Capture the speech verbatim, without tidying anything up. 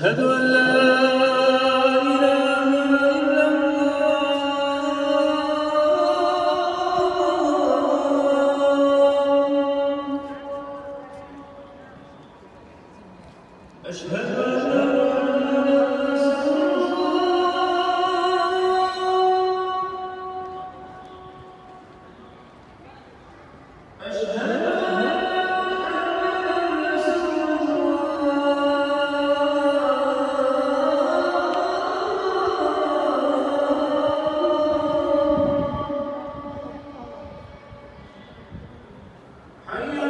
أشهد أن لا إله إلا الله. أشهد أن محمدا رسول الله. أشهد أن محمدا رسول الله. حي